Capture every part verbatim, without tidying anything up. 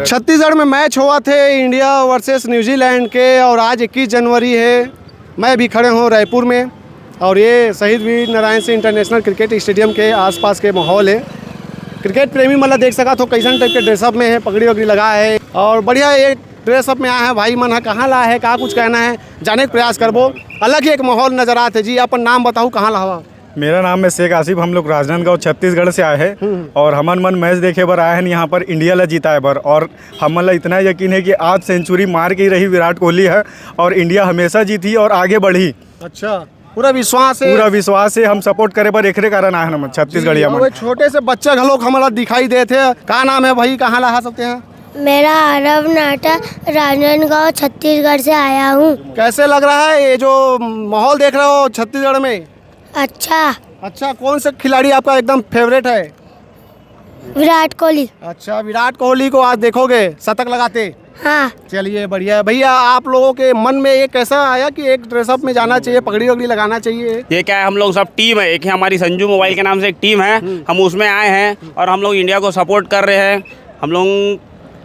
छत्तीसगढ़ में मैच होवत हे इंडिया वर्सेस न्यूजीलैंड के, और आज इक्कीस जनवरी हे। मैं अभी खड़े हूँ रायपुर में, और ये Shaheed Veer Narayan Singh international cricket stadium के आसपास के माहौल हे। क्रिकेट प्रेमी मन ला देख सकत हो, कइसन टाइप के ड्रेसअप में हे, पगड़ी वगड़ी लगा हे, और बढ़िया ये ड्रेसअप में आए हैं भाई मन ह। कहाँ ला हे, का कुछ कहना हे, जाने के प्रयास करबो। अलग ही एक माहौल नजर आत हे जी। अपन नाम बताओ, कहाँ ला हवा? मेरा नाम है शेख आसिफ, हम लोग राजनांदगांव छत्तीसगढ़ से आए हैं। हम्म। और हमन मन मैच देखे बर आए हैं यहाँ पर, इंडिया ला जिताए बर। और हमन ला इतना यकीन है कि आज सेंचुरी मार के ही रही विराट कोहली है, और इंडिया हमेशा जीती और आगे बढ़ी। अच्छा, पूरा विश्वास है। पूरा विश्वास है, हम सपोर्ट करे बर एकरे कारण आए हैं हमन छत्तीसगढ़िया जी। और मन। वो छोटे से बच्चा घलोक हमला दिखाई देत हे। का नाम है भाई, कहाँ ला हस ते? मेरा आरव नाटा, राजनांदगांव छत्तीसगढ़ से आया हूँ। कैसे लग रहा है ये जो माहौल देख रहे हो छत्तीसगढ़ में? अच्छा। अच्छा, कौन से खिलाड़ी आपका एकदम फेवरेट है? विराट कोहली। अच्छा, विराट कोहली को आज देखोगे शतक लगाते? हाँ। चलिए, बढ़िया है। भैया, आप लोगों के मन में ये कैसा आया कि एक ड्रेसअप में जाना चाहिए, पगड़ी वगड़ी लगाना चाहिए? ये क्या है, हम लोग सब टीम है, एक है हमारी संजू मोबाइल के नाम से एक टीम है, हम्म। हम उसमें आए हैं और हम लोग इंडिया को सपोर्ट कर रहे हैं। हम लोग,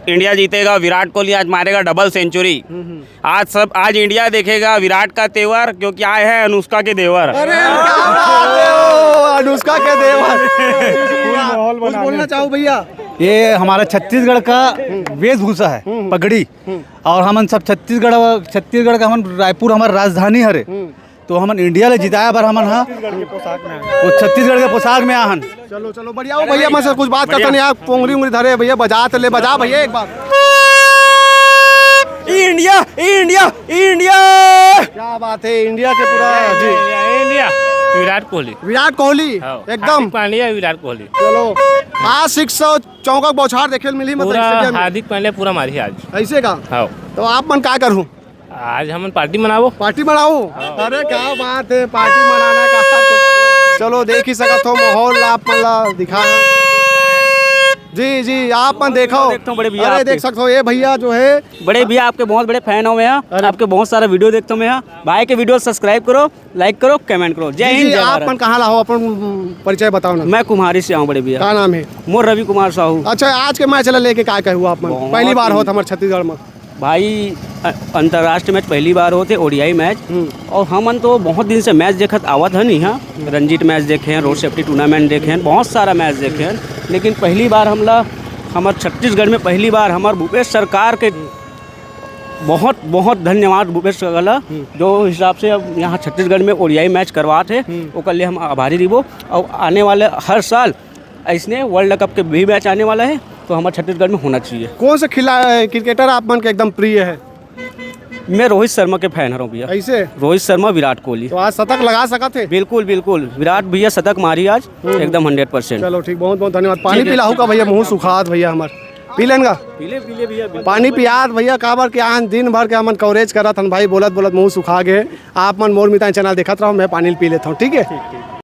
इंडिया जीतेगा, विराट कोहली आज मारेगा डबल सेंचुरी। हम्म, हम्म। आज सब, आज इंडिया देखेगा विराट का तेवर, क्योंकि आए हैं अनुष्का के देवर। अरे, क्या बात है, ओ, अनुष्का के देवर। फुल माहौल कुछ बना बोलना दिया। चाहो भैया? ये हमारा छत्तीसगढ़ का वेशभूषा है, हम्म। पगड़ी। हम्म। और हमन सब छत्तीसगढ़, छत्तीसगढ़ का, हमन रायपुर हमारी राजधानी हरे, हम्म। तो हमन इंडिया ले जिताए बर हमन हा छत्तीसगढ़ के पोशाक में आए। वो छत्तीसगढ़ के पोशाक में आहन। चलो, चलो, बढ़िया हो भैया, मैं से कुछ बात करता नहीं, आप पोंगरी उंगरी धरे भैया, बजा तो ले, बजा भैया एक बार। India, India, India. क्या बात है, इंडिया के पूरा जी। India, India. विराट कोहली। विराट कोहली, हाँ, एकदम। हार्दिक पांड्या, विराट कोहली। चलो, आज सिक्स सौ चौका बौछार देखे मिली, मतलब, पूरा स्टेडियम में। हार्दिक पांड्या पूरा मारी आज। ऐसे का? हाँ। तो आप मन का करूँ? आज हमन पार्टी मनाबो। पार्टी मनाओ? हाँ। अरे, क्या बात है, पार्टी मनाना का। चलो, देख ही सकत हो माहौल, आप मन ला दिखा। जी, जी, आप मन देखो। देखता हूँ बड़े भैया अरे, आपके। देख सकते हो, ये भैया जो है। बड़े भैया आपके बहुत बड़े फैन हो मैं, हाँ। अरे। आपके बहुत सारा वीडियो देखता हूँ मैं, हाँ। भाई के वीडियो सब्सक्राइब करो, लाइक करो, कमेंट करो। जय जी, हिंद, जी, जय आप भारत। मन कहाँ ला हो, अपन परिचय बताओ ना। मैं कुम्हारी से आऊँ बड़े भैया। का नाम है? मोर रवि कुमार साहू। अच्छा, आज के मैच ला लेके का कहू आप मन? बहुत पहली बार ही होत हमर छत्तीसगढ़ में। भाई, अ-, अंतर्राष्ट्रीय मैच पहली बार होत हे, ओडीआई मैच। हम्म। और हमन तो बहुत दिन से मैच देखत आवत हन इहाँ। हम्म। रणजी मैच देखे हन, रोड सेफ्टी टूर्नामेंट देखे हन, बहुत सारा मैच देखे हन। लेकिन पहली बार हमला, हमर छत्तीसगढ़ में पहली बार हमर भूपेश सरकार के हम्म। बहुत, बहुत धन्यवाद भूपेश सरकार ला, हम्म। जो हिसाब से अब यहाँ छत्तीसगढ़ में ओडीआई मैच करवात हे, हम्म। ओकर लिए हम आभारी रहिबो। और आने वाले हर साल अइसने वर्ल्ड कप के भी मैच आने वाला है, तो हमारे छत्तीसगढ़ में होना चाहिए। कौन से खिला-, क्रिकेटर आप मन के एकदम प्रिय है? मैं रोहित शर्मा के फैन हरौं भैया। ऐसे? रोहित शर्मा, विराट कोहली। तो आज शतक लगा सकत हे? बिल्कुल, बिल्कुल। विराट भैया शतक मारी आज, हम्म। एकदम हंड्रेड परसेंट। चलो ठीक, बहुत बहुत धन्यवाद। पानी ठीक है। पिलाहू का भैया, मुँह सुखात भैया हमर। पी लेन का? पीले, पीले भैया, बिल्कुल। पानी पियात भैया, काबर के आन दिन भर के हमन कवरेज करत हन भाई, बोलत बोलत मुँह सुखा गे। आप मन मोर मितान चैनल देखत रहो, मैं पानी पी लेता हूँ, ठीक है? ठीक, ठीक।